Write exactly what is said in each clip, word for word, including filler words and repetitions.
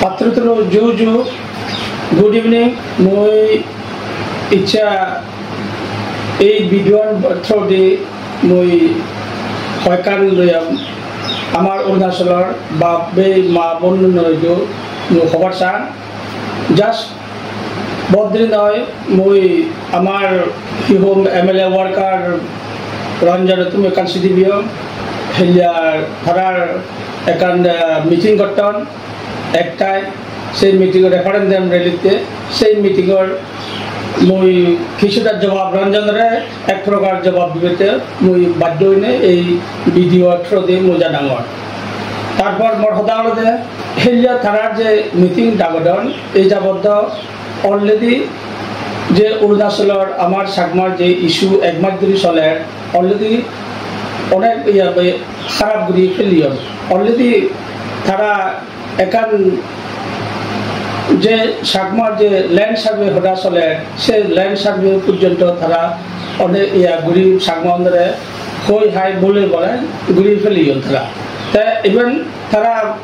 Patturuturu ju ju, good evening. Mui iccha ei video through di mui hoikan loyam amar Arunachalor bap bei ma bon noi ju mui hobar sang. Just bodri noi, mui amar hi hom M L A worker Ranjan tumi ekkan C D P O, helia tharar ekkan, ah, meeting gotton. Ektai sei meeting-or referendum rally-te, sei meeting-or mui kissuta jobab Ranjanore ek prokar jobab dibette mui baddho oinei ei video through-di mui janangor. Tarpor mor hoda olode helia tarar je meeting dagodon, ei jabot do already je Arunachalor amar Chakmar je issue ek mas dhuri soler, already onek iya be harap guri feliyon. Already tara ekkan je Chakmar je land survey hoda soler, se land survey porjonto tara onek iya guri Chakma onore hoi hai bole bole guri feliyon tara. Te even tara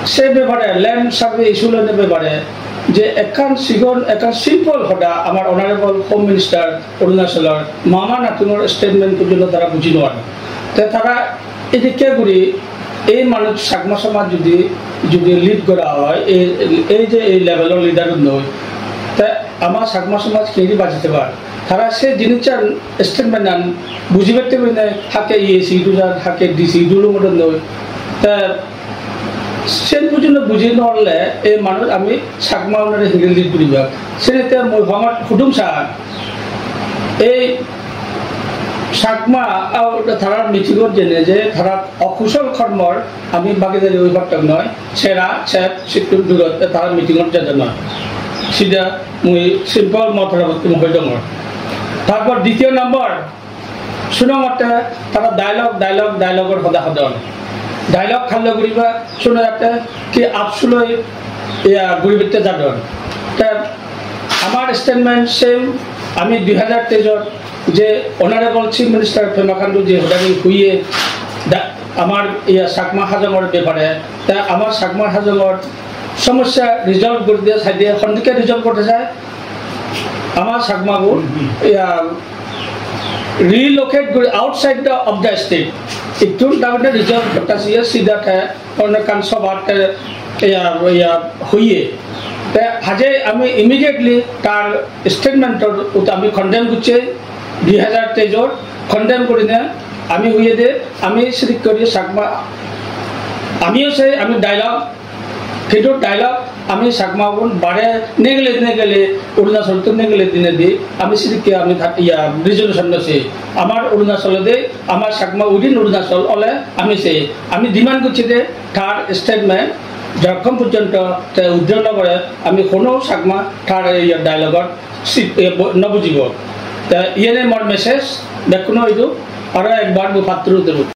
se bepare, land survey issue loine bepare je ekkan sigon, ekkan simple hoda amar Honorable Home Minister Arunachalor mama natunor statement porjonto tara buji nw pare. Te tara edikke guri ei manuj Chakma somaj judi, judi lead gora oi, ei, ei je ei level-or leader-un noi, te ama Chakma somaj hingiri baji thebar? Tara se jinissan statement-an bujibatte bine hakke E A C idu jar, hakke D C idu lomodon noi. Te sen buji no, buji no parle ei manuj ami Chakma onore hingiri lead guribak? Senette mui hongot hudum sa ei Chakma, ah, tarar meeting-ot jene je tarar okusol kormor ami bagidari oi pattok noi, sera, sep, sittun durot, tarar meeting-ot jadon noi. Sida mui simple motoro bottun hoi dongor. Tarpor ditiyo number, sunongotte tara dialogue, dialogue, dialogue-or hoda hodon. Dialogue hallo guriba, suno jatte ki apsuloi iya guribatte jadon. Te amar statement same, ami dui hajar teijot je Honorable Chief Minister Pema Khandu je hodani huiye da-, amar iya Chakma Hajongor bepare, ta amar Chakma Hajongor somosya resolve guri diye saide, hondikke resolve gorte sai, amar Chakmagun iya relocate guri outside the, of the state. Ittun ta mane resolve gorte siye sida te onno ekkan sobhat te iya, iya hoye. Te haje ami immediately tar statement-or ut ami condemn gocche, dui hajar teijor condemn gurine ami hoye de, ami sirik guri Chakma, amiyo sei ami dialogue, hintu dialogue ami Chakmagun bare negele negele Arunachalottun negele dinedi ami sidikke ami tha-, iya, resolution no sei. Amar Arunachal de, amar Chakma within Arunachal ole ami sei. Ami demand gocchi de tar statement jotokkon porjonto te withdraw no gore, ami hono Chakma tar, iya, dialogue-ot seat, iya, bo-, no bujibo. Te iyene mor message, bekkuno idu, aro ekbar mui patturuturu.